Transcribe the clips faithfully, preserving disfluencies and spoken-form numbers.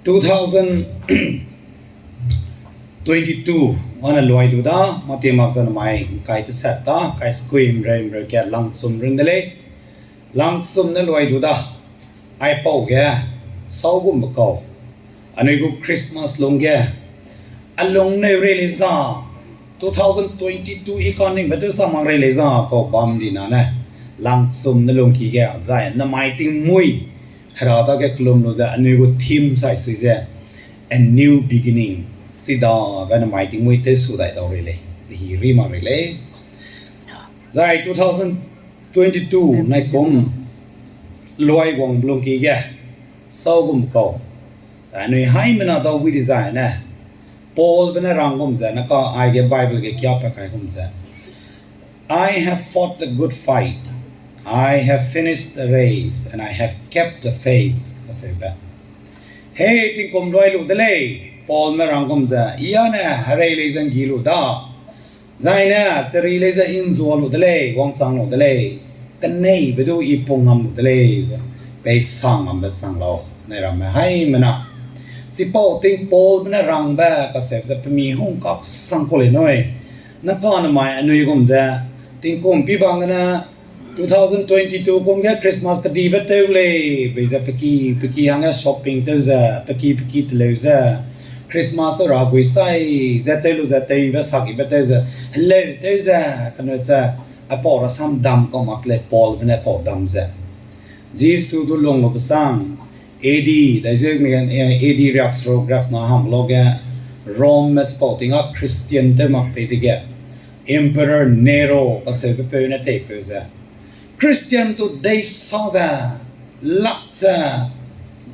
Two thousand twenty-two ane luai du da, mâtie mak zane mai kai tesat da, kai squim rem re kat langchum ring de lei. Langchum ne luai du da, aipau ge, sau gumbe kau, anui gu Christmas lungge, alung neu rei lei za, two thousand twenty-two i kaningbe tew sa mak rei lei za kau bam di na ne, langchum ne lungki ge, zai namai tingmui, Hera dage kelum lu ze anui gu theme sai sui ze, A New Beginning, chidabe namai tingmui tewsu dai dau rei lei, pehî ri mak rei lei. Zai two thousand twenty-two naikum luai guang lungki ge, sau gum kau, zai anui haimena dau gui dizai ne, Paulbe ne rang gum ze, naka aige Bible ge kiapat kai gum ze, I have fought the good fight, I have finished the race, and I have kept the faith, kaseube. Hei tingkum luai lu de lei, Paulme rang gum ze, I â ne herei lei ze nggi lu da, zai ne teri lei ze nzua lu de lei, wangchang lu de lei, keneibe du I pung ngam lu de lei, ze pei sa ngambe chang lau, nai ramme haimena. Chipau ting Paulbe ne rangbe kaseube ze pemi hung kak sang ku lei nui. Naka namai anui gum ze, tingkum pi bang gene, two thousand twenty-two kum ge Christmas kedibe tew lei, bei ze peki, peki hangge shopping tew ze, peki, peki teleu ze, Christmas tew ra gui sai, ze tew lu ze tewbe sakibe tew ze, heleu tew ze, kanu ze, aipau rasam dam kau mak lei Paulbe ne pau dam ze. Jisu du lung lu besang, A D, dai ze mi, eh, A D riakseruk riaksena hang lo ge, Rome me chipau ting a Christian tew mak pei dege, Emperor Nero kaseube peu ne teipeu ze, Christian tu dei sa ze, lak ze,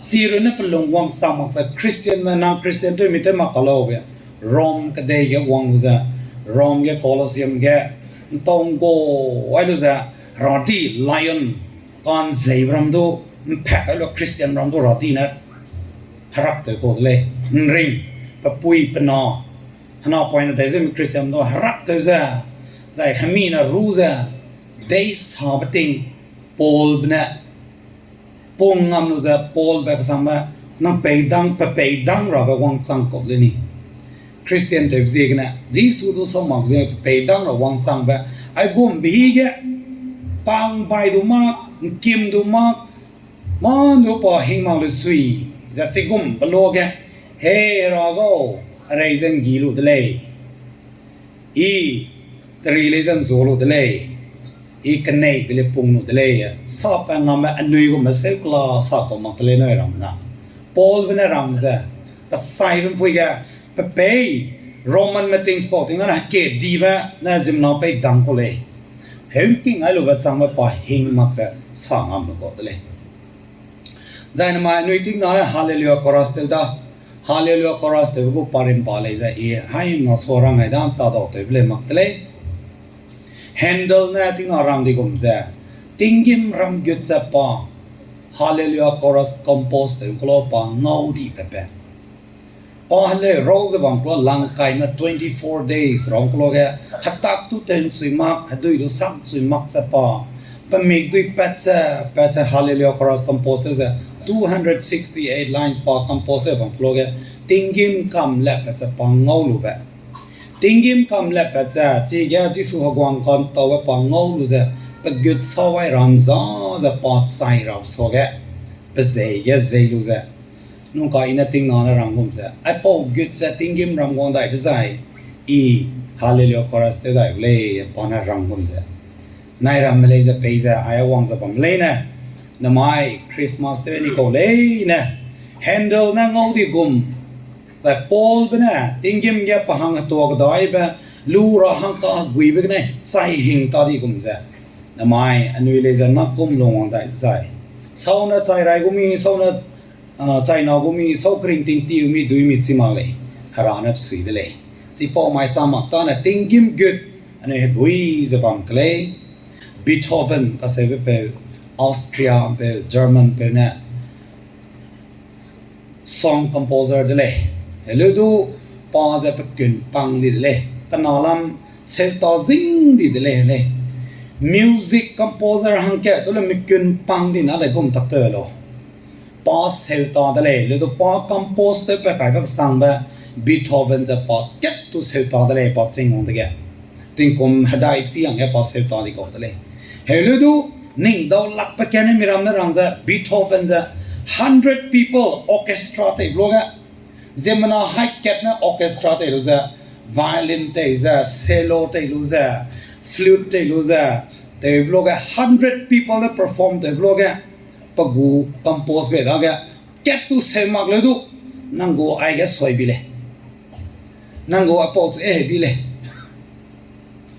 chi runne pelung wangchang mak ze Christianme nang Christian tew mi tew mak ka lau be, Rome kedei ge wang lu ze, Rome ge Colosseum ge, ntau nggua ai lu ze, heradi lion, ka'nzeibe ram du, mpak ai lu Christian ram du heradi ne, herak tew kau de lei, nring, pe pui pe na, hena poine dai ze mi Christian du herak tew ze, zai hemi ne ru ze, dei sabe ting, Paulbe ne, pung ngam lu ze Paulbe kesangbe, nang peidang, pe peidang rabe wangchang kau le ni. Christian tewbe ziegene, Jisu du sau mak ziegene pe peidang ra wangchangbe, aigumbe hige, pang bai du mak, ngkim du mak, mâ nu pa hing mak lu sui, ze chigumbe luage, He Hera gau, herei ze nggi lu de lei. I teri lei ze nzua lu de lei, I keneibe le pung lu de lei, sape ngamme anui gume seu kela sa kau mak de lei nui ramme na. Paulbe ne ram ze, kesaibe mpui ge, pe pei, Romanme ting chipau ting ane hekedibe ne ziemmena pei dang kau lei. Heu king ai lube changbe pa hing mak ze sa ngam lu kau de lei. Zai namai anui tingna ne Hallelujah chorus tew da. Hallelujah chorus tewbe gu pa rimba lei ze I haimena sa rang ai da, ntadau tewbe lei mak de lei. Handel ne tingna rang di gum ze, tinggîm ram gut ze pa Hallelujah chorus compose tew kelo pa ngau di pepe. Pa heleu rau ze bam kelo langkaime twenty-four days rau kelo ge, hetak tu tew nchui mak, hedui du sak nchui mak ze pa, pe mik dui pat ze, pat ze Hallelujah chorus compose tew ze, two hundred sixty-eight lines pa compose tew bam kelo ge, tinggîm kam lepat ze pa ngau lube. Tinggîm kam lepat ze, chige Jisu heguang kantaube pa ngau lu ze, pe gut sawai ram za ze pa chai rap suage, pe zei ge zei lu ze, nungka I ne tingna ne rang gum ze, aipau gut ze tinggîm ram guang dai dezai, I Hallelujah chorus tew dai gu lei, pa ne rang gum ze. Nai ramme lei ze pei ze, ai wang ze bam leine, namai Christmas tew ni kau leine, Handel ne ngau di gum, zai Paulbe ne tinggîm ge pa hang hetua kedaibe, lu ra hangka heguibe gene chai hing ta di gum ze, namai anui lei ze nakum lungwang dai zai, sau ne chai rai gu mi, sau ne, ah, chai na gu mi, sau keringting ti gu mi, dui mi chi mak lei, Hera ne pesui de lei. Chipau mai chang mak tane tinggîm gut, anui hedui ze bam ke lei. Beethoven kaseube peu, Austria peu, German peu ne, song composer de lei. Heleu du pa ze pe kun pang di de lei. Kena lam seuta zing di de lei lei. Music composer hangkat tu le mi kun pang di na de gum tak te lau. Pa seu ta de lei, le du pa compose tew pe kaibe kesangbe Beethoven ze pa kat tu seu ta de lei, pa ching wang dege. Tingkum hedai chi hangge pa seu ta di kau de lei. Heu le du, ning dau lakbe kane miram ne rang ze Beethoven ze hundred people orchestra tei blo ge. Ziemmena hai kat ne orchestra tei lu ze, violin tei ze, cello tei lu ze, flute tei lu ze, tei blo ge hundred people ne perform tei blo ge, pe gu compose bei dage, kat tu seu mak leu du, nang gu aige sui bi lei. Nang gu apau chu e hei bi lei.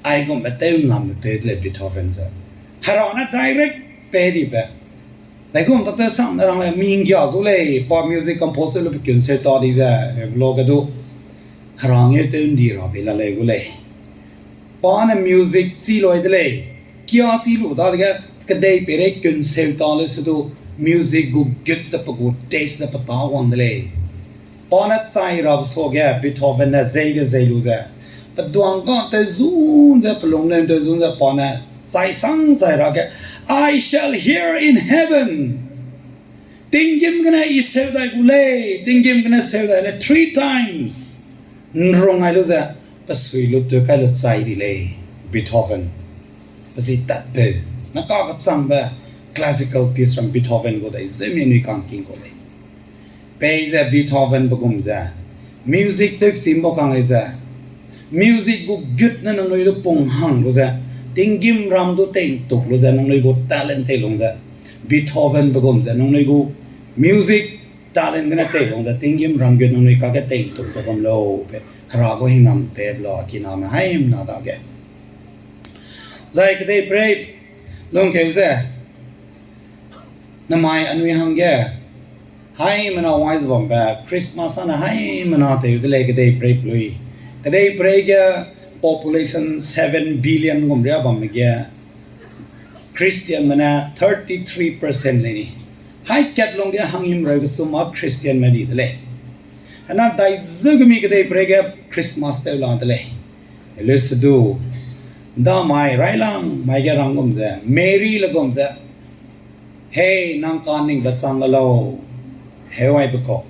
Aigumbe tew ngamme peu de lei Beethoven ze. Hera ne direct pe dibe. Daigum ta tew sang ne rang lei, mi nggia zu lei, pa music compose tew lu pe kun seu ta di ze, e blo ge du. Hera ngeu tew ndi ra bei la lei gu lei. Pa ne music chi lui de lei. Kia chi lu dadege, kedei peirei kun seu ta leu se du, music gu gut ze pe gu taste ze pe ta wang de lei. Pa ne chai rabe suage Beethoven ne zei ge zei lu ze, pe duang ga tew zun ze, pe lung leu tew zun ze, pa ne chai sang chai ra ge, I shall hear in heaven. Tinggîm gene I seu dai gu lei, tinggîm gene seu dai lei three times. Nrung ai lu ze, pe sui lu tew kai lu chai di lei, Beethoven. Pe zi tatpeu, ne kakechangbe classical piece ram Beethoven gu dai zemi nui kangking kau lei. Peize Beethoven pe gum ze, music tew chî mbau kang lei ze, music gu gut ne nangnui du pung hang lu ze, tinggîm ram du tei ntuk lu ze, nangnui gu talent tei lung ze, Beethoven pe gum ze, nangnui gu music talent gene tei lung ze, tinggîm ram gut nangnui kage tei ntuk ze bam lau pe, Hera gu hingnam tei bla kiname haimena dage. Zai kedeiperei lungkeu ze, namai anui hangge, haimena wai ze bambe, Christmas ane haimena teu de lei kedeiperei pelui. Kedeiperei ge population seven billion gum ria bamme ge, Christianme ne thirty three percent lei ni. Hai kat lungge hanghimreu kesum a Christianme di de lei. Hena dai zeu gemi kedeiperei ge Christmas tew la de lei. Leuse du, damai railangmai ge rang gum ze, Mary le gum ze, Hei, nang kaningbe chang le lau, heu aibe kau.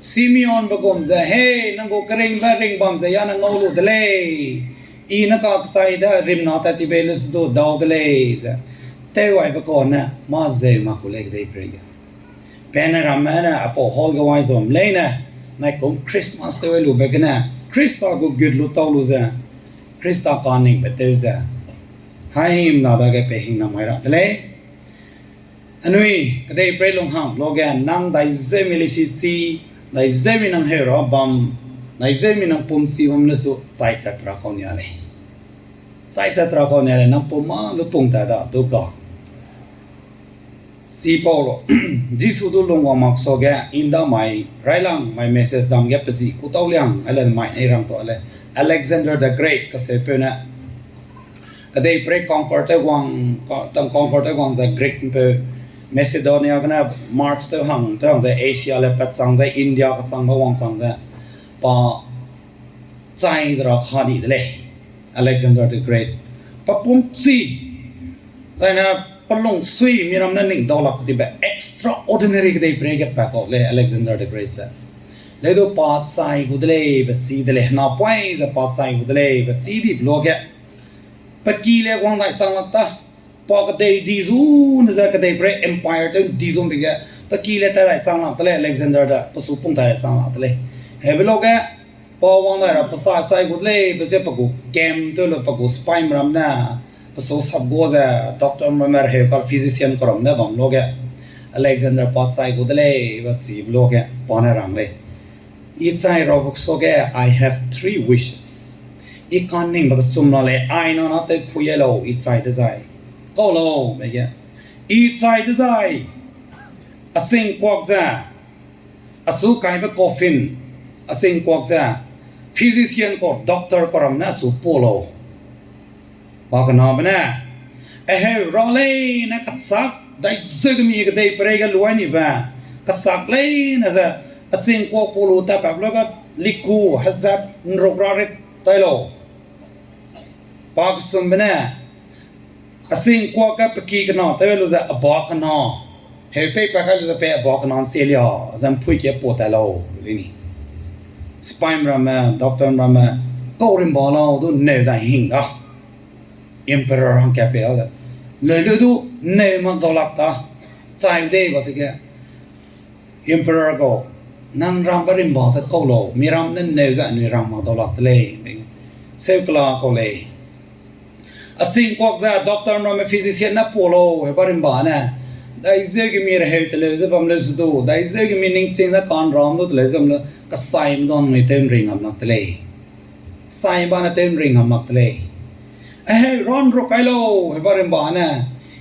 Simeonbe gum ze, Hei, nang gu keringbe ringbam ze ya ne ngau lu de lei. I ne kakchai de rimna tat tibe leuse du dau de lei, ze tew aibe kau ne mâ zeu mak ku lei kedeiperei ge. Pene ramme ne apau hall ge wai zom leine, naikum Christmas tew ai lube gene, Khrista gu gut lu tau lu ze, Khrista kaningbe tew ze, haimena dage pe hingnam mai ra de lei. Anui kedeiperei lunghang lu ge nang dai zemi leisi chi, dai zemi nang heu ra bam, dai zemi nang pum chi bam lesu chai tat ra kau nia lei. Chai tat ra kau nia lei, nang pum mâ lu pung tat da du ga. Chipau lu, Jisu du lungwang mak suage, indamai, railangmai message dam ge pe zi ku tau liang, aile mai nei rang tau le, Alexander the Great kaseupeu ne, kedeiperei conquer tew guang, conquer tew guang ze Greekpeu, Macedonia gene march tew hang, tew hang ze Asia le pat chang ze India kechangbe wangchang ze, pa chai de ra ka di de lei, Alexander the Great. Pa pum chi, zaine pe lungsui miram ne ning dau lak dibe extraordinary kedeiperei ge pa kau lei Alexander the Great ze. Leu du pa chai gu de lei, pe chi de lei, napoine ze pa chai gu de lei, pe chi dibe luage, pe ki le guang dai chang lak ta, pa kedei di zu ne ze kedeiperei empire tew di zu be ge, pe ki le tat dai chang lak de lei Alexander de, pe su pung tat dai chang lak de lei. Heube luage, pa wang dai ra pe sa chai gu de lei, pe ze pe gu camp tew lu pe gu spy miram ne, pe su sap gu ze, doctor miram heu ka physician karam ne bam luage, Alexander pa chai gu de lei, pe chibe luage, pa ne rang lei. I chai ra buk suage, I have three wishes. I kaningbe kechum la lei, aina na tew pui e lau, i chai dezai. Kau lau, be ge. I chai dezai. A singkuak ze. Achu kaibe coffin. A singkuak ze. Physician kau, doctor kau ram ne achu pa lau. Pa kenabe ne, a heu ra leine kechak dai zeu gemi kedeiperei ge luai nibe, kechak leine ze, a chingkuak pa lu tat pa luage liku hezat nruk ra rit tai lau. Pa kesumbe ne, a chingkuak ge pe ki kena tew lu ze a ba kena, Heu pei pa kai lu ze pe ba kenan sie lia, ze mpui ke pau tat lau, le ni. Sipaime ramme, doctorme ramme, kau rimba lau du neu dai hing da. Emperor hangkat pei a ze. Leu lu du neu mak dau lak ta. Chai de ba sege. Emperor kau, nang rambe rimba ze kau lau, mi ram ne neu ze anui rang mak dau lak de lei. Seu kela kau lei. A chingkuak ze doctor ramme physician ne pau lau, heba rimba ne. Daizeu gemi reheu teleu ze bam leu se du, daizeu gemi ningching ze kanram du teleu ze bam leu, kasaime du anui tew ’nring ngam lak de lei. Sai ba ne tew ’nring ngam lak de lei. Aheu ra ’nruk kai lau, heba rimba ne.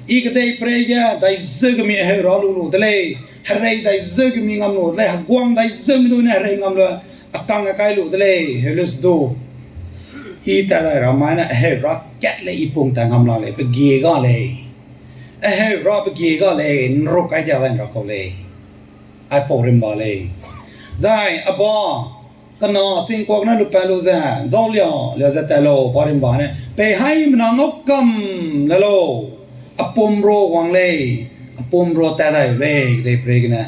I kedeiperei ge daizeu gemi aheu ra lu lu de lei. Herei daizeu gemi ngam lu de lei. Heguang daizeu mi du ne herei ngam lu, a kang a kai lu de lei, heu lu se du. I tat dai ra mai ne aheu ra kat lei, i pung tat ngam la lei, pe gie ga lei. Aheu ra pe gie ga lei, ’nruk kai dia dai ’nra kau lei. Aipau rimba lei. Zai a ba, kena singkuak ne lupat lu ze, zau lia, lia ze tat lau, ba rimba ne. Pei haimena ngau kam le lau. A pum ro wang lei, a pum ro tat dai lei, kedeiperei gene.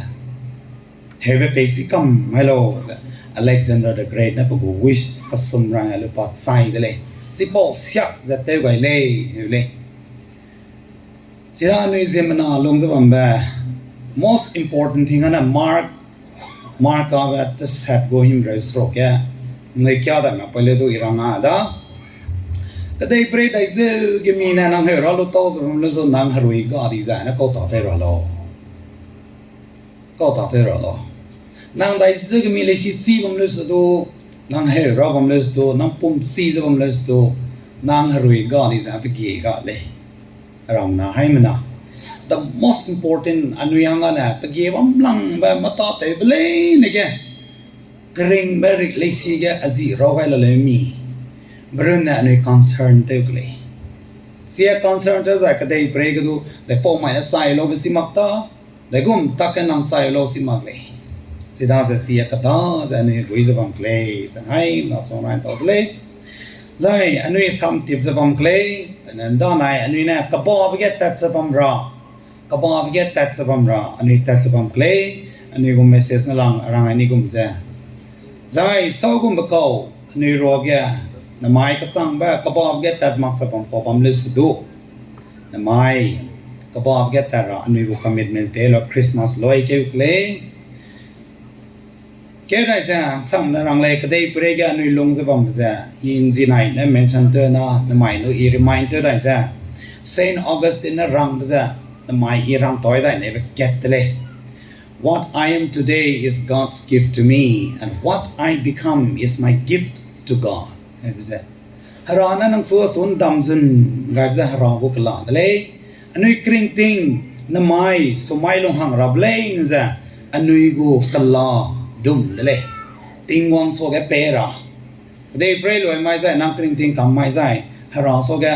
Heube pei si kam hai lau ze. Alexander the Great ne pe gu wish kesum rang a lu pa chai de lei. Chipau siak ze tew gai lei, heu lei. Chira anui ziemmena lung ze bambe, most important thing ane Mark, Mark abe tesat gu himreu seruk ge, ’nnui kia dai ma pei le du i rang a da. Kedeiperei daizeu gemi ne nang heu ra lu tau ze bam lu zu nang herui ga di zai ne kau ta tew ra lau. Kau ta tew ra lau. Nang daizeu gemi leisi chî bam leu se du, nang heu ra bam leu se du, nang pum chî ze bam leu se du, nang herui ga di zai pe gie ga lei. Ramna haimena. The most important anui hang ane pe gie bam langbe mâ tâtewbe leine ge. Keringbe ri leisi ge a zi raw gai la leu mi. Berunne anui concern tew ke lei. Sia concern tew zai kedeiperei ge du, dai pau mai ne chai laube si mak ta, daigum tak ge nang chai lau si mak lei. Chidaze sia keda ze anui gui ze bam ke lei, ze haimena song rai tau de lei. Zai anui samtip ze bam ke lei, zai ne ’ndanai anui ne kebabe ge tat ze bam ra, kebabe ge tat ze bam ra, anui tat ze bam ke lei, anui gu message ne lang rang ai ni gum ze. Zai sau gumbe kau, anui ruage, namai kesangbe kebabe ge tat mak ze bam kau bam leu se du. Namai, kebabe ge tat ra anui gu commitment pe la Christmas loi keu ke lei. Keu dai ze, samne rang lei kedeiperei ge anui lung ze bambe ze, i ’nzinai ne mention tew na, namai nu i remind tew dai ze, Saint Augustine ne rangbe ze, namai i rang tau dai nebe kat de lei. What I am today is God's gift to me, and what I become is my gift to God. Hebe ze, Hera ne nang su a sun dam zun gaibe ze Hera gu kela de lei. Anui keringting, namai, sumai lung hang rabe leine ze, anui gu kela dum de lei. Tingwang suage pei ra. Kedeiperei lui mai zai, nang keringting kam mai zai, Hera suage,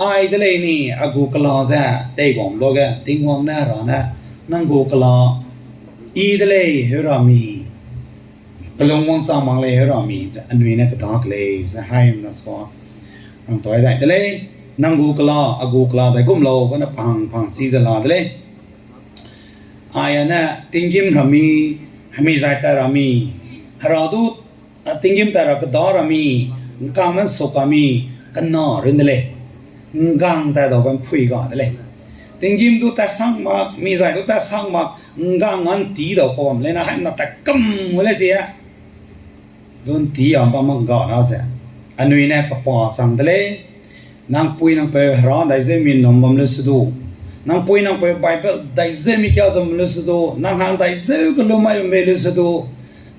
ai de lei ni, a gu kela ze, teiwang luage, Tingwang ne Hera ne, nang gu kela, i de lei, heu ra mi. Pelung wangchang mak lei, heu ra mi, anui ne keda ke lei, ze haimena sua. Rang tau dai de lei, nang gu kela, a gu kela, daigum lau, bane pahang pahang chi ze la de lei. Ai ane, tinggîm ra mi, hemi zai tat ra mi, Hera du, a, tinggîm tat ra keda ra mi, ’ngkangme ’nsuk ka mi, kena run de lei. ’Nggang tat daube ’mpui ga de lei. Tinggîm du tatsang mak, mi zai du tatsang mak, ’nggang a ’ntî dau kau bam lei na haimena tat kam gu lei zie. Du ’ntî a bam mak ’ngga na ze. Anui ne kepa chang de lei. Nang pui nang peu Hera daizeu mi ’nnum bam leu se du. Nang pui nang peu Bible daizeu mi kia ze bam leu se du. Nang hang daizeu kelum mai bam bei leu se du.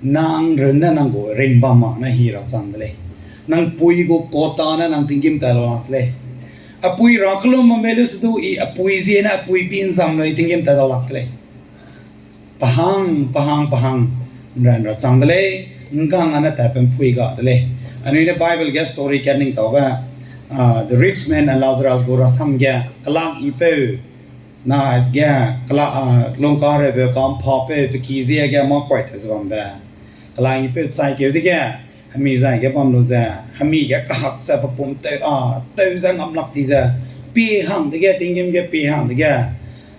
Nang runne nang gu ring bam mak ne hi ra chang de lei. Nang pui gu quota ne nang tinggîm tat dau lak de lei. A pui ra kelum bam bei leu se du, i a pui ziene a pui pi ’nzam lui tinggîm tat dau lak de lei. Pahang, pahang, pahang, ’nran ra chang de lei, ’nggang ane tatbe ’mpui ga de lei. Anui ne Bible ge story kat ning taube, ah, the rich man and Lazarus gu rasam ge, kelak ipeu, na ge, kelak, ah, lungkareube kampapeu, pe ki ziege mâ kuai tat ze bambe. Kelak ipeu chai keu dege, hemi zai ge bam lu ze, hemi ge kahak ze pe pum tew, ah, tew ze ngam lak di ze, pie hang dege, tinggîm ge pie hang dege,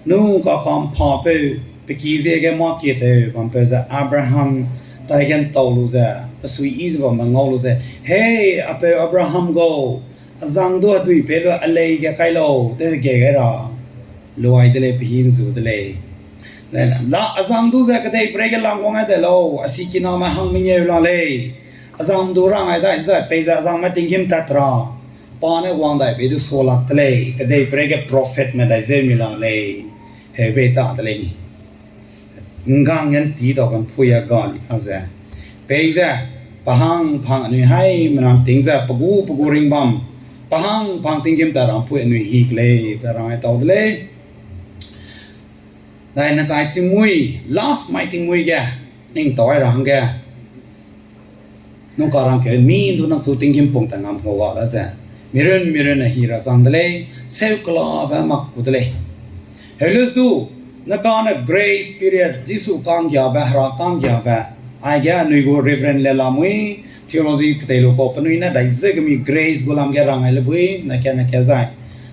Nu kakam papeu, pe ki ziege mâ kie tew bampeu ze Abraham taige ntau lu ze, pe suiyi ze bambe ngau lu ze, Hei, apeu Abraham gau, a zang du hedui pei lu a lei ge kai lau, tew ge gai ra. Luai de lei, pe hî nzu de lei. La, a zang du ze kedeiperei ge langwang gai de lau, a sikiname hang mengeu la lei. A zang du rang gai dai ze peize a zangme tinggîm tat ra. Pa ne wang dai pei du sualak de lei, kedeiperei ge prophetme dai zeu mi la lei. Heu bei ta de lei ni. Nggang gen ti dau kan pui a ga li a ze. Peize, pa hang pa hang anui haimena ting ze, pe gu pe gu ring bam, pa hang pa hang tinggîm tat ra mpui anui hi ke lei, pe rang ai tau de lei. Dai ne kai tingmui, last mai tingmui ge, ning tau ai ra hangge. Nung ka rangkeu mi du nang su tinggîm pung ta ngam kau ga da ze. Mirun, mirun a hi ra zang de lei, seu kelabe mak ku de lei. Heulus du, ne kane grace period, Jisu ka'nggiabe, Hera ka'nggiabe, aige anui gu Reverend le lamui, theology ketei lu kau, penui ne dai ze kemi grace gu lam ge rang ai le bui, ne ka, ne ka zai.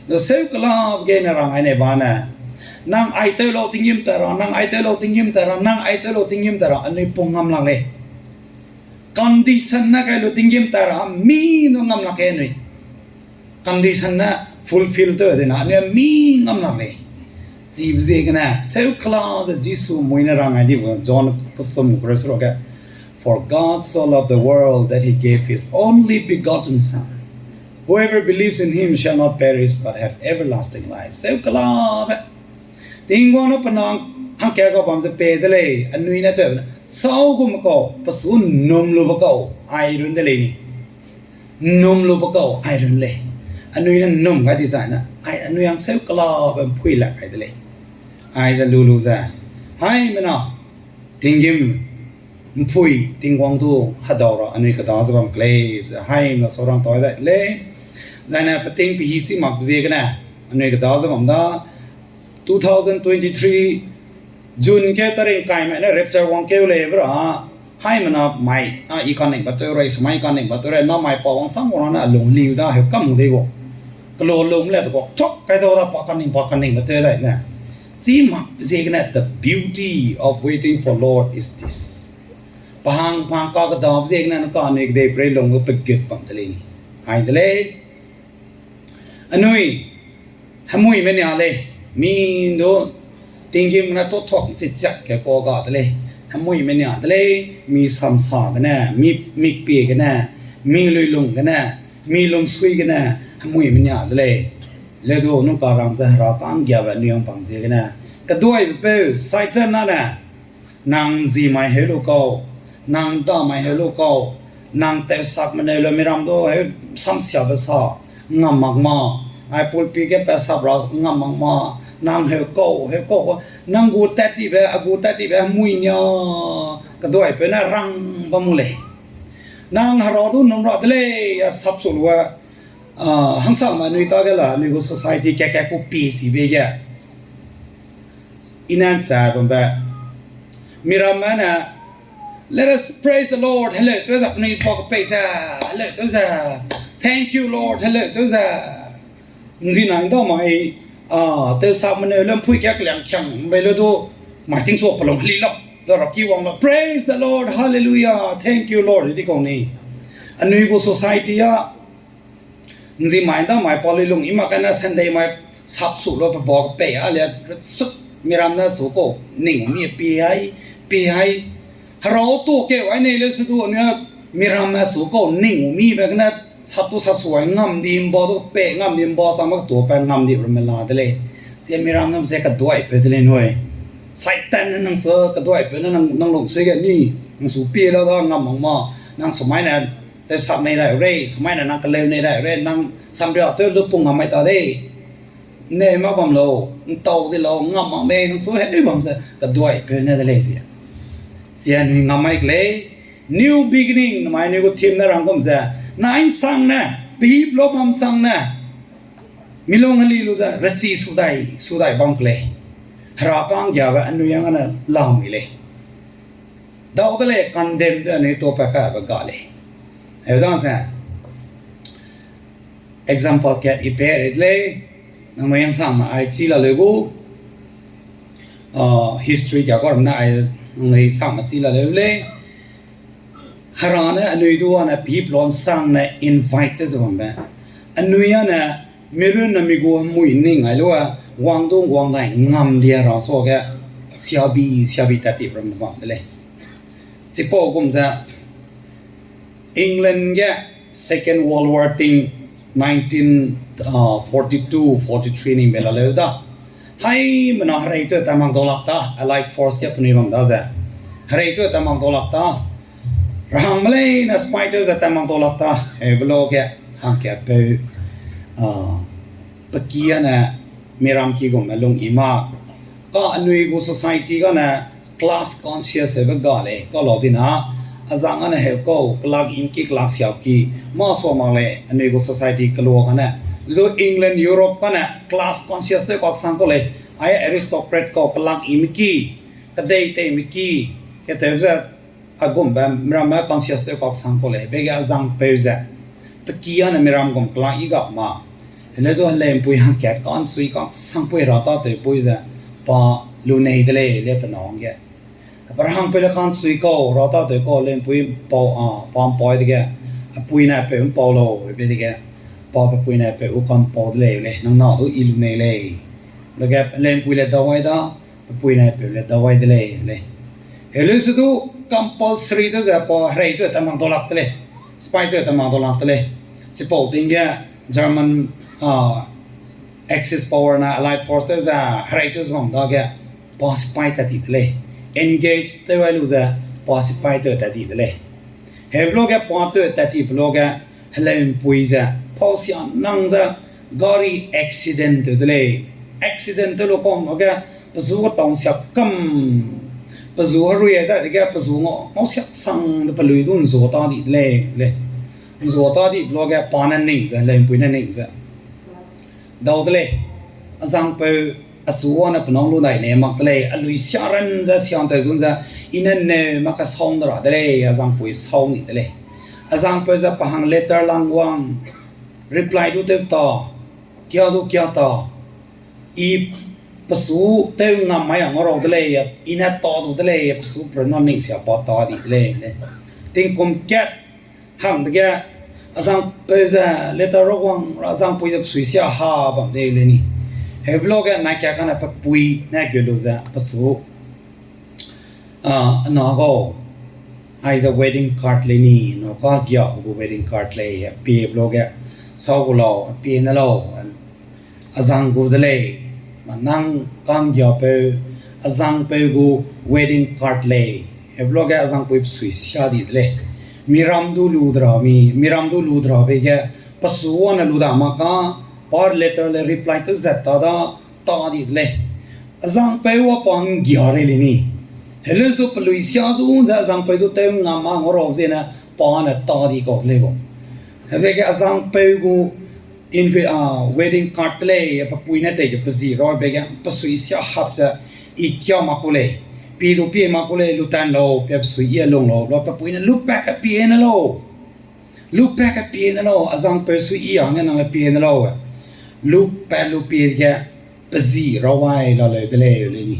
Lu seu kelabe ge ne rang ai nei ba ne. Nang ai tew lau tinggîm tat ra, nang ai tew lau tinggîm tat ra, nang ai tew lau tinggîm tat ra, anui pung ngam lak lei. Condition ne kai lu tinggîm tat ra, mi nu ngam lak ke anui. Condition ne fulfill tew de na, anui mi ngam lak lei. Chibe ziegene, seu kela ze Jisu mui ne rang ai di gu, John kesum kres ro ge, For God so loved the world that he gave his only begotten Son. Whoever believes in him shall not perish but have everlasting life. Seu kelabe. Tingwang ne pe nang hangka ga bam ze pei de lei, anui ne tew, sau gum kau, pe su nnum lube kau, ai run de lei ni. Nnum lube kau, ai run lei. Anui ne nnum gai dizai ne, ai anui hang seu kelabe mpui lak kai de lei. Aize lu lu ze, haimena, tinggîm mpui Tingwang du hedau ra anui keda ze bam ke lei, ze haimena sau rang tau dai lei. Zaine peting pe hi si mak ziegene, anui keda ze bam da, two thousand twenty-three June ke taring kai mai ne rapture wang keu lei be ra, haimena mai, a, i kaningbe tew rei, sumai i kaningbe tew rei, na mai pa wang sang wang ne a lung liu da, heu kam dei gu. Kelo lum le de gu, chok kai dau da pa kaning, pa kaningbe tew dai ne. Chi mak ziegene, the beauty of waiting for Lord is this. Pa hang, pa hang kakedabe ziegene, nang ka anui kedeiperei lung gu pegut bam de lei ni. Ai de lei. Anui, hemuime nia lei, mi du, tinggîm ne tutuak chichiak ke kau ga de lei, hemuime nia de lei, mi samsa gene, mi mikpie gene, mi luilung gene, mi lungsui gene, hemuime nia de lei. Le du nung ka rang ze Hera ka'nggiabe anui hang bam ziegene, keduaibe peu Satan na ne, nang zi mai heu lu kau, nang da mai heu lu kau, nang tewsak meneu le miram du heu samsiabe sa, ngam mak ma, ai pulpit ge pat sap ra ngam mak ma, nang heu kau, heu kau, nang gu tat tibe, a gu tat tibe hemui nia, keduaipeu ne rang bam mu lei. Nang Hera du nnum ra de lei, a sap su lu a, a, hangsame anui ta ge la, anui gu society ka ka ku pie sibe ge. I nan cha bambe. Miramme ne, Let us praise the Lord. Heleu tew ze, penui pa kepei ze, heleu tew ze. Thank you, Lord. Heleu tew ze. Nzi nai da mai, a, tewsak meneu le mpui ka keliang kiang bei le du, mai tingchu pelung heli lap, da ra ki wang la, Praise the Lord, hallelujah, thank you, Lord, di kau ni. Anui gu society a, nzi mai da mai pa lui lung i mak kane Sunday mai sap su lu pe ba kepei a le, suk miramme su kau ning mi pie ai, pie ai. Herau tu keu ai nei le se du anui miramme su kau ning mibe gene sap tu sap su ai ngam di mba du pe ngam di mba sa mak tu pe ngam di ramme la de lei. Sia miramme ze keduaipeu de lei nui. Satan ne nang su keduaipeu ne nang, nang lungsui ge ni, nang su pie la da ngam mak ma, nang sumai ne tewsak nei dai rei, sumai ne nang keleu nei dai rei, nang samria tew lu pung ngam mai ta dei. Nei mak bam lau, ntau di lau, ngam mak mei, nang su heu bam ze keduaipeu ne de lei sia. Sia anui ngam mai ke lei, new beginning, namai anui gu theme ne rang gum ze, nai nsang ne, pehip lu bam sang ne, milung heli lu ze, rechi sudai, sudai bam ke lei. Hera ka'nggiabe anui hang ne lamui lei. Dau de lei, condemn de anui tau pa kabe ga lei. Heu dang ze, example kat i pe rit lei, nangnui hangsangme ai chi la leu gu, history ka kau ramme ne ai nang lei sang me chi la leu lei. Hera ne anui du ane pehî plan sang ne invite te ze bambe. Anui ane mirun na mi gu hemui ning ai lu a, wang du wang nai ngam di Hera suage, siabi, siabi tat ti ram bam de lei. Chipau gum ze, England ge Second World War ting nineteen forty-two forty-three ning be la leu da. Haimena herei tew tat mak dau lak ta, Allied Force ge penui bam da ze. Herei tew tat mak dau lak ta. Rahangme leine spy tew ze tat mak dau lak ta. Heube lo ge hangkatpeu, pe ki ane miram ki gumme lung i ma. Ka anui gu society gane class conscious heube ga lei, kau lau dina, azang ane heu kau, kelak im ki, kelak siau ki, mâ sua mak lei, anui gu society kelua gane. Lu England, Europe gane class conscious tew kaksang kau lei, ai aristocrat kau kelak ime ki, kedei teime ki, ketew ze, a gumbe miramme conscious tew kaksang kau lei, be ge azangpeu ze, pe ki ane miram gum kelak i gap ma, heleu du heleu'mpui hangkat ka'nchui kaksangpui Hera tâtewpui ze, pa lunei de lei le pe nâu hangge. Pe rahangpeu le ka'nchui kau, Hera tâtew kau, heleu'mpui ’mpau, a, pa ’mpau dege, a pui ne peu ’mpau lau, be dege, pa pe pui ne peu gu ka'mpau de lei, le, nang na du i lunei lei. Lege, heleu'mpui le dau ai da, pe pui ne peu le dau ai de lei, le. Heleu se du compulsory tew ze pa herei tew tat mak dau lak de lei, spy tew tat mak dau lak de lei. Chipau ting ge German, a, Axis power na Allied force tew ze herei tew ze bam dage pa spy tat ti de lei. Engage tew ai lu ze pa spy tew tat ti de lei. Heube lo ge pa tew tat ti pe lo ge heleu'mpui ze, pau sia nang ze gari accident tew de lei. Accident tew lu kau mak ge, pe zu ge tau ’nsiak kam, pe zu herui ai dadege, pe zu ngau, ngau siak sang de pe lui du ’nzua ta di de lei, le. ’Nzua ta di pe lo ge pa ne ning ze, heleu'mpui ne ning ze dau de lei. Azangpeu, achu ane pe nâu lu dai ne mak de lei, a lui sia ran ze, siang tew zun ze, i ne neu mak ka sau de ra de lei, azangpui sau ni de lei. Azangpeu ze pa hang letter lang wang, reply du tew ta, kia du kia ta, i pe su tew ngam mai a ngau rau de lei, i ne ta du de lei, pe su pe runne ning sia pa ta di de lei, le. Tingkum kat hang dege, azangpeu ze letter ra wang, azangpui ze pe sui sia ha bam de le ni. Heube lo ge nai ka kane pe pui ne gu lu ze pe su, a, na gau, aize wedding card lei ni, na ka giabe gu wedding card lei, a pie be lo ge, sau gu lau, a pie ne lau, azang gu de lei, ma nang ka'nggiapeu, azangpeu gu wedding card lei, heube lo ge azangpui pe sui sia di de lei. Miram du lu de ra mi, miram du lu de ra be ge, pe su ane lu da mak ka, pa letter le reply tew zat ta da, ta di de lei. Azangpeu a pa ’nggia rei le ni. Heleu se du pe lui sia zu ze azangpeu du tew ngam ma ngau rau zene pa ne ta di kau de lei bau. Hebe ge azangpeu gu invi-, a, wedding card de lei, pe pui ne tei ge pe zi ra be ge, pe sui sia hap ze, i kia mak ku lei, pie du pie mak ku lei, lu tan lau, pe pe sui i a lung lau, la pe pui ne lu pat ka pie ne lau. Lu pat ka pie ne lau, azangpeu sui i a hangge nang le pie ne lau, e. Lu pat lu pie ge, pe zi ra wai la leu de lei le ni.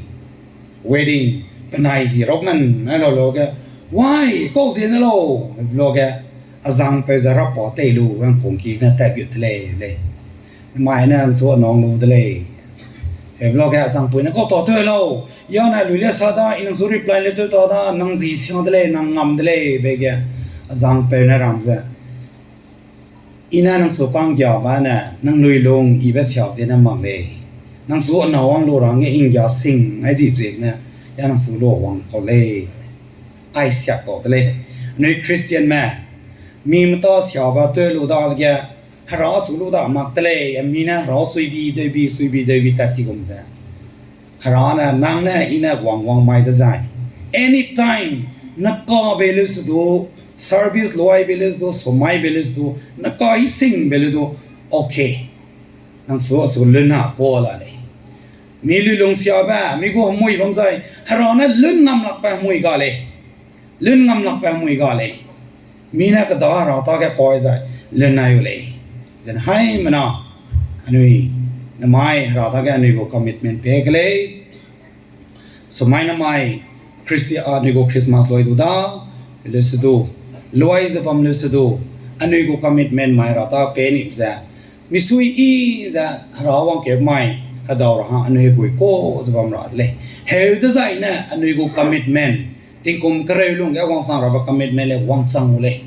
Wedding, penai zi ra man ai la leu ge, wai, kau zie ne lau, lo ge, azangpeu ze ra pa tei lu, wang kungki ne tat gut de lei, le. Mai ne ’nchu a nang lu de lei. Heube lo ge azangpui ne kau ta tew lau. Ya ne lui le sa da, i nang su reply le tew ta da, nang zi sia de lei, nang ngam de lei, be ge azangpeu ne ram ze, i ne nang su ka'nggiabe ne, nang lui lung ibe siau ziene mak lei. Nang su a na wang lu ra hangge i ’nggia sing ai di ziegene, ya nang su lu wang kau lei. Ai siak kau de lei. Anui Christianme, mi meta siabe tew lu dage, Hera su lu da mak de lei, a mi ne Hera suibi deubi, suibi deubi tat ti gum ze. Hera ne, nang ne, i ne wang wang mai dezai, anytime, ne ka bei leu se du, service luai bei leu se du, sumai bei leu se du, ne ka i sing bei leu du, okay. Nang su, su lun na kau la lei. Mi lui lung siabe, mi gu hemui bam zai, Hera ne lun ngam lakbe hemui ga lei. Lun ngam lakbe hemui ga lei. Mi ne keda Hera dage poi zai, lun nai u lei. Zene haimena, anui, nemai Hera dage anui gu commitment pe ke lei. Sumai namai, Christi-, anui gu Christmas lui du da, leu se du, lui ze bam leu se du, anui gu commitment mai ra ta pe ni ze, misui i ze, Hera wangkeu mai, hedau ra hang anui gui ka ze bam ra de lei. Heu dezai ne anui gu commitment, tingkum kereu lungge wangsang rabe commitment le wangchang gu lei.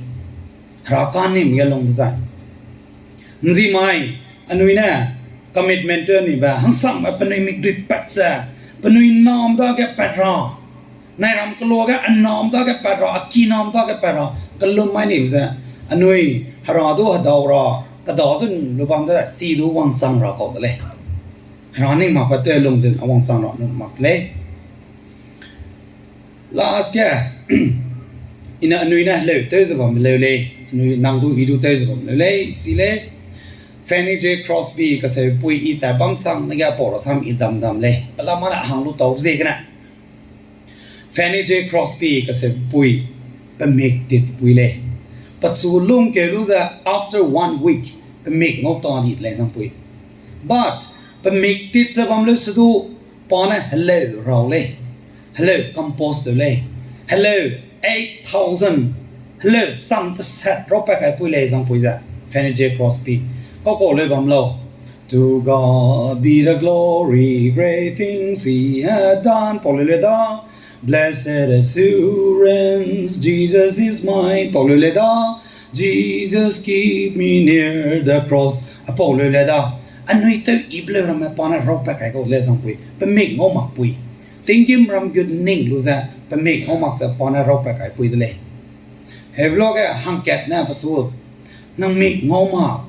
Hera ka'nnimge lung dezai. Nzi mai, anui ne commitment tew nibe hangsangme penui mikdui pat ze, penui nam dage pat ra, nairam keloa ge anam dage pat ra, a kinam dage pat ra, kelum mai nibe ze, anui Hera du hedau ra, keda zun lu bam de chi du wangchang ra kau de lei. Hera ning makbe tew lung zun a wangchang ra nu mak de lei. Last ge, i ne anui ne heleu tew ze bam leu lei, anui nang du i du tew ze bam leu lei, chi lei, Fanny J Crosby kaseupui i tat bam sang ne ge pau rasam i dam dam lei. Pelama ne hang lu tau ziegene. Fanny J Crosby kaseupui, pe mik tit pui lei. Pechu lungkeu lu ze after one week, pe mik ngau ta di de lei zangpui. But, pe mik tit ze bam leu se du, pa ne heleu rau lei. Heleu compose tew lei. Heleu eight thousand, heleu chang teset rau pat kai pui lei zangpui ze, Fanny J Crosby. Kau kau leu bam lau. To God be the glory, great things he had done. Pau leu le da, Blessed assurance, Jesus is mine. Pau leu le da, Jesus keep me near the cross. A pau leu le da, anui tew ibe leu ramme pa ne rau pat kai kau de lei zangpui. Pe mik ngau mak pui. Tinggîm ram gut ning lu ze, pe mik ngau mak ze pa ne rau pat kai pui de lei. Heube luage hangkat ne pesu, nang mik ngau mak,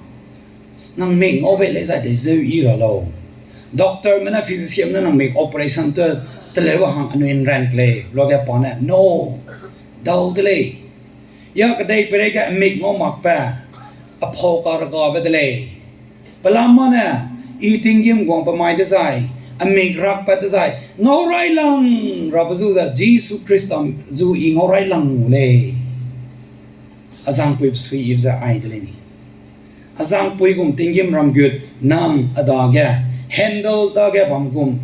nang mik ngau bei lei zai dei zeu i ra lau. Doctorme ne physicianme ne nang mik operation te, teleu hang anui nran ke lei, luage pa ne, no, dau de lei. Ya kedei peireige mik ngau makbe, a pau karegabe de lei. Pelama ne, i tinggîm guang pe mai dezai, a mik rakpat dezai, ngau railang rabe zu ze Jisu Khrista zu i ngau railang lei. A zangpui pesui ibe ze ai de lei ni. A zangpui gum tinggîm ram gut nang a dage, Handel dage bam gum,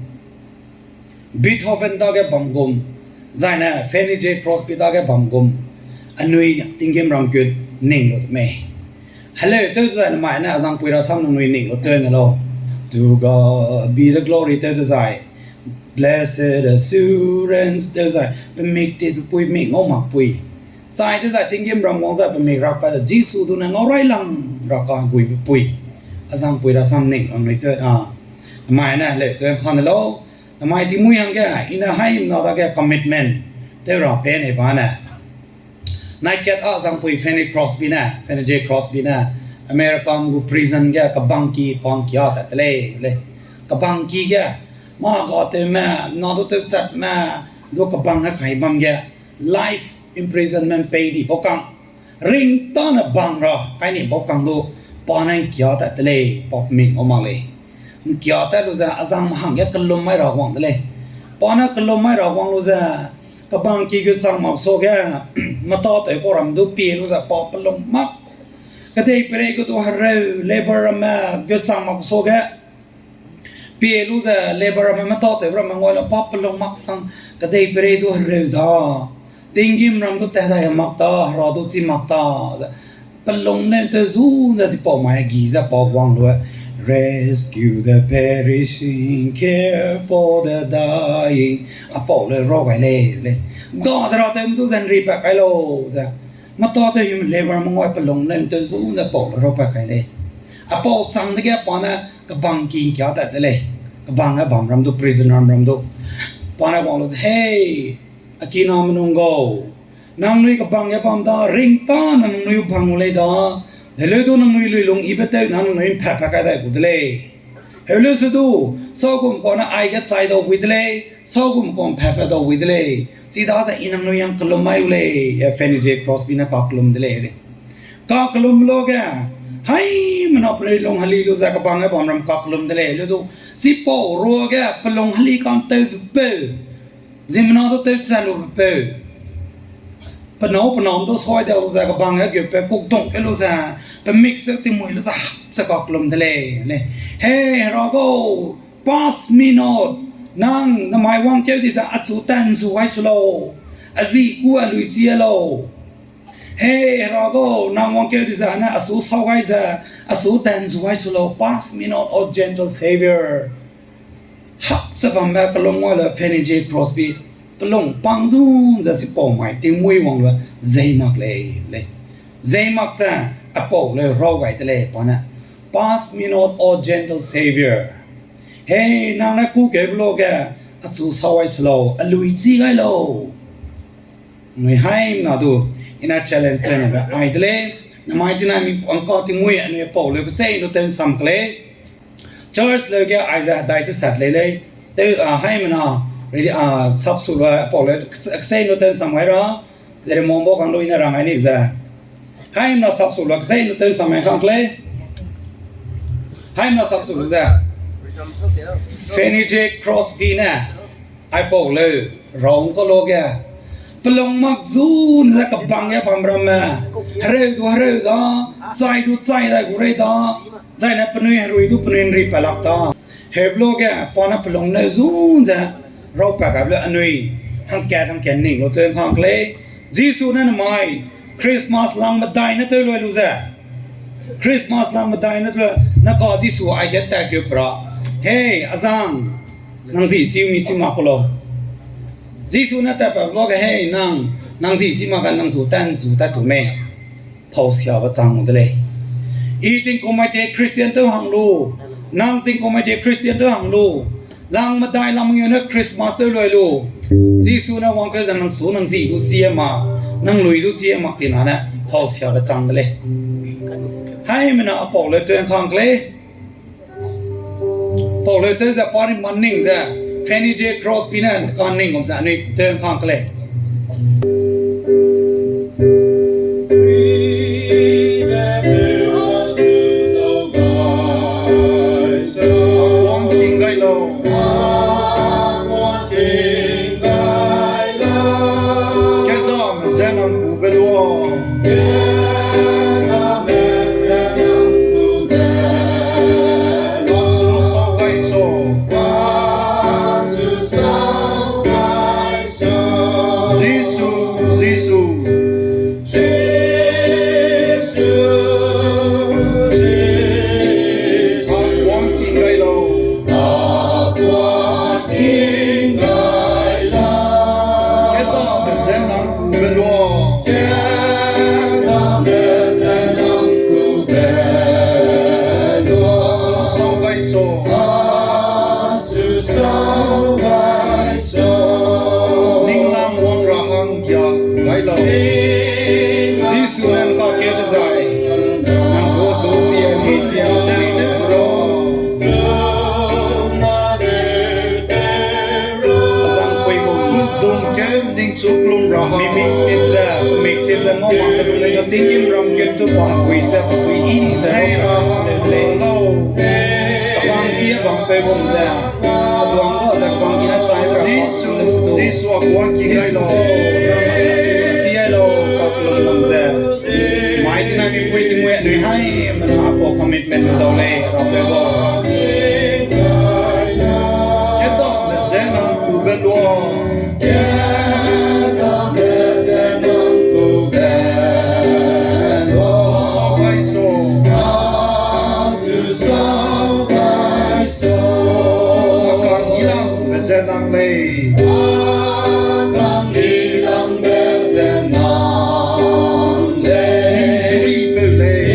Beethoven dage bam gum, zai ne Fanny J Crosby dage bam gum, anui tinggîm ram gut ning lu de mei. Heleu tew dezai namai ne a zangpui rasam nangnui ning lu tew ne lau. To God be the glory tew dezai, Blessed assurance tew zai, pe mik tit pe pui, mik ngau mak pui. Chai dezai tinggîm ram guang zai pe mik rakpat ze Jisu du ne ngau railang ra kaguibe pui. A zangpui rasam ning nangnui tew, a, namai ne heleu tew kane lau. Namai tingmuî hangge, i ne haimena dage commitment tew ra pe nei ba ne. Nai kat a zangpui Fanny Crosby ne, Fanny J Crosby ne, America gu prison ge kebangki pangkia tat te lei, lei. Kebangki ge, mâ gatewme, na du tewchatme, du kebang ge kai bam ge, life imprisonment pei di bau kang. Ring tâne bang ra kai ni bau kang du, pa ne ngkia tat te lei, pa mik ngau mak lei. Ngkia tat lu ze a zangme hangge kelum mai ra wang de lei. Pa ne kelum mai ra wang lu ze, kebangki gut chang mak suage, meta tew kau ram du pie lu ze pa pelung mak. Kedei peirei gu du hereu, labour ramme gut chang mak suage, pie lu ze labour ramme meta tew ramme ngau lu pa pelung mak sang, kedei peirei du hereu da. Tinggîm ram du tat dai mak ta, hera du chi mak ta. Pelung ne tew zu ze chipau mai gi ze pa wang lu, Rescue the perishing, care for the dying. A pau le rau gai lei, lei. Ga de ra tew du ze nri pat kai lau ze. Meta tew him labour me ngau pelung ne tew zu ze pau le rau pat kai lei. A pau chang dege pa ne kebangki ngkia tat de lei. Kebang ge bam ram du, prison ram ram du. Pa ne wang lu ze, Hei, a kiname nung gau. Nangnui kebang ge bam da ring tâne nangnui bang gu lei da. Heleu du nangnui luilung ibe tew na nangnui mpatpat kai dai gu de lei. Heleu se du, saugum kau ne aige chai dau bui de lei, saugum kau mpatpat dau bui de lei. Chidaze i nangnui yang kelum mai gu lei, e Fanny J Crosby ne kakellum de lei, lei. Kakellum luage, haimena penui lung heli lu ze kebang ge bam ram kakellum de lei, leu du. Chipau ruage pelung heli ka'ntewbe peu, ziemmena du tewchat lube peu, pe nâu pe nam du sui dau ze kebang ge gutbe kukdung ke lu ze, pe mik ze tingmuî lu ze hap ze kakellum de lei, lei. Hei, Hera gau, pass me not, Nang namai wangkeu di ze achu tanzu gai su lau, a zi ku a lui chi lau. Hei Hera gau, nang wangkeu di ze ne achu sau gai ze, achu tanzu gai su lau, pass me not, O gentle Savior. Hap ze bambe kelung wa le Fanny J Crosby, kelung pang zun ze chipau mai tingmui wang le zei mak lei, lei. Zei mak ze apau le rau gai de lei pa ne. Pass me not, O gentle Savior. Hei, nang ne kûkeube luage, achu sau gai se lau, a lui chi gai lau. Nui haimna du, ina challenge tew ne be ai de lei, namai tina mi pangka tingmui anui pau leu kesei nu tew nsam ke lei. Church leu ge aize hedai tesat lei lei. Tew, a, haimena, ready, a, sapsu lua pau leu kesei nu tew nsam gai ra. Zere mongbo kang lu ina rang ai ni ze. Haimena sapsu lua kesei nu tew nsam mai kang ke lei. Haimena sapsu lu ze. Fanny J Crosby ne, aipau leu, raung ka luage, pelung mak zun ze kebang ge bam ramme, hereu du hereu da, chai du chai dai gu rei da, zaine penui herui du penui nri pa lak da. Heube luage, pa ne pelung neu zun ze, rau pa gabe leu anui, hangkat hangkat ning lu tew nkang ke lei. Jisu ne namai, Christmas lang medai ne tew lui lu ze. Christmas lang medai ne tew lui, na ka Jisu aige tat keu pe ra. Hei, azang, nang zi chiu mi chi mak ku lau. Jisu ne tatpat luage hei nang, nang zi chi mak ga nang zu tanzu tat tu mei. Pausiabe chang de lei. I tingkum mai te Christian tew hang lu, nang tingkum mai te Christian tew hang lu, lang medai lang mengeu ne Christmas tew lui lu. Jisu ne wangkeu ze nang su nang zi du zie mak, nang lui du zie mak tina ne pausiabe chang de lei. Haimena apau leu tew nkang ke lei. Pau leu tew ze pa ri man ning ze, Fanny J Crosby ne ka ning gum ze anui tew nkang ke lei. Aguang king gai lau. Kedame ze nang kube lua. Achu sau gai so. Jisu, Jisu. Aguang king gai lau. Kedame ze nang kube lua. Achu sau gai so. Ninglang wang ra hanggia gai lau. Jisu ne ka ke dezai, nang su su sia mi chia te te ro. Azang pui gum. Kudung ke ningchu klum ra ha. Mi mik tit ze, mik tit ze ngau mak ze pe lei so tingkim ram ke tu pa pui ze pe sui i ze. Hei ra ha le lau. Kabang ki abang pe gum ze. Aduang ga ze kabang ki na chai ra. Jisu, Jisu aguang king gai lau. Chi ai lau, kaklum bam ze. Mai tina mipui tingmui anui haimena apau commitment lu dau lei, rapeu gau. Kedame ze nang kube lua. Achu sau gai so. Akang ilangbe ze nang lei. Ningzui peu lei.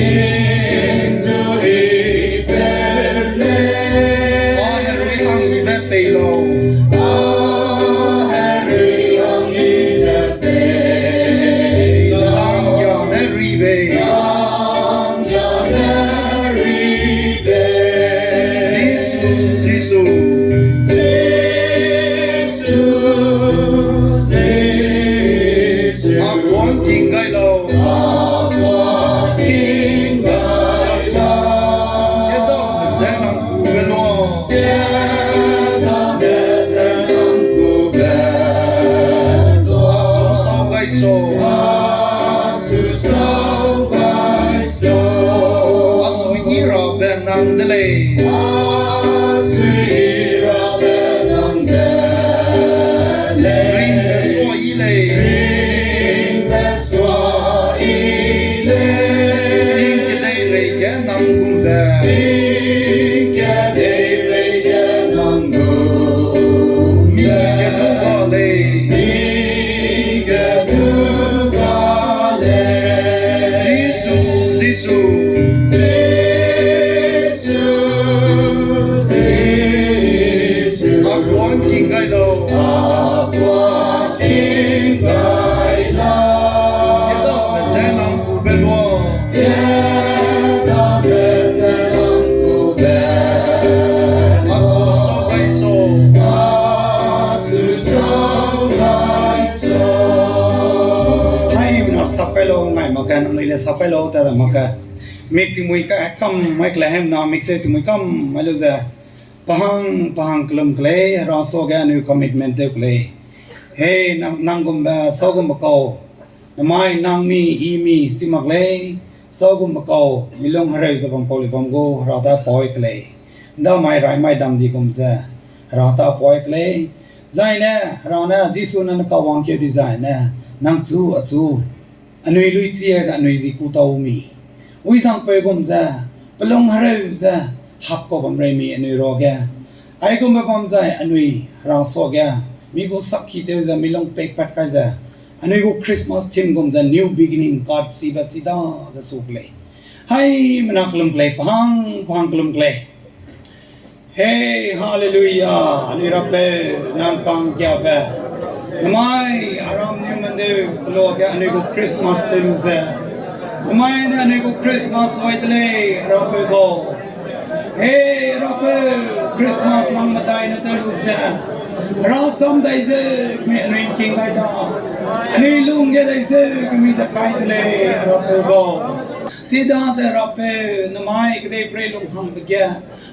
Pa herui hang ibe pei lau. Langgia ne ri bei. Jisu, Jisu. Aguang king gai lau. Kedame ze nang kube lua. Achu sau gai so. Asui i rabe nang de lei. Ngai mak ge nangnui le sa pai lau ta da mak ge. Mik tingmui ka kam mai kelei hem na mik se tingmui kam mai lu ze. Pahang, pahang kelum kelei, Hera suage anui commitment tew kelei. Hei, nang, nang gumbe, sau gumbe kau. Namai nang mi, i mi, si mak lei, sau gumbe kau, milung hereu ze bam pau le bam gu, Hera da poi kelei. Ndamai raimai dam di gum ze, Hera da poi kelei. Zai ne, Hera ne, Jisu ne ne kau wangkeu di zai ne, nang chu, a chu, anui lui chi e, anui zi ku tau mi. Ui zang peu gum ze, pelung hereu ze, hap kau bam rei mi anui ruage. Aigumbe bam zai anui Hera suage, mi gu sakki tew ze, milung peipat kai ze, anui gu Christmas theme gum ze, new beginning, God sibe chi da ze su kelei. Haimena kelum kelei, pahang, pahang kelum kelei. Hei, hallelujah, anui Rapeu, nang kangkiabe. Namai, aram ni mendeu, keloa ge anui gu Christmas tew lu ze. Namai ne anui gu Christmas loi de lei, Rapeu gau. Hei, Rapeu, Christmas nang medai ne tew lu ze. Rasam dai ze, mi anui king gai da. Anui lung ge dai ze, mi ze kai de lei, Rapeu gau. Sida ze Rapeu, namai kedeiperei lunghangbe ge.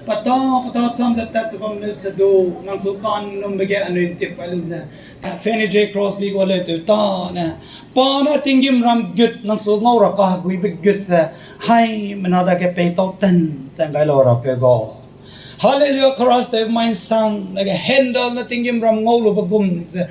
Pata, pata cham ze tat ze bam lu se du, nang su kanumbe ge anui ntip kai lu ze. Fanny J Crosby gu leu tew tane. Pa ne tinggîm ram gut, nang su ngau ra kaheguibe gut ze. Haimena dage peitau ten, ten gai lau Rapeu gau. Hallelujah, chorus tew mai nsang, dage handle ne tinggîm ram ngau lube gum ze.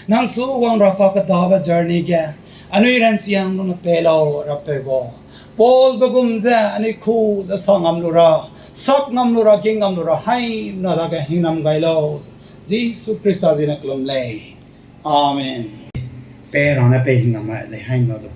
Nang su wang ra kakedabe journey ge, anui ranchiang lu ne pei lau Rapeu gau. Paulbe gum ze, anui ku ze sa ngam lu ra, sak ngam lu ra, ging ngam lu ra, haimena dage hingnam gai lau. Jisu Khrista zi ne kelum lei. Amen. Pei ra ne pei hingnam lei haimena du.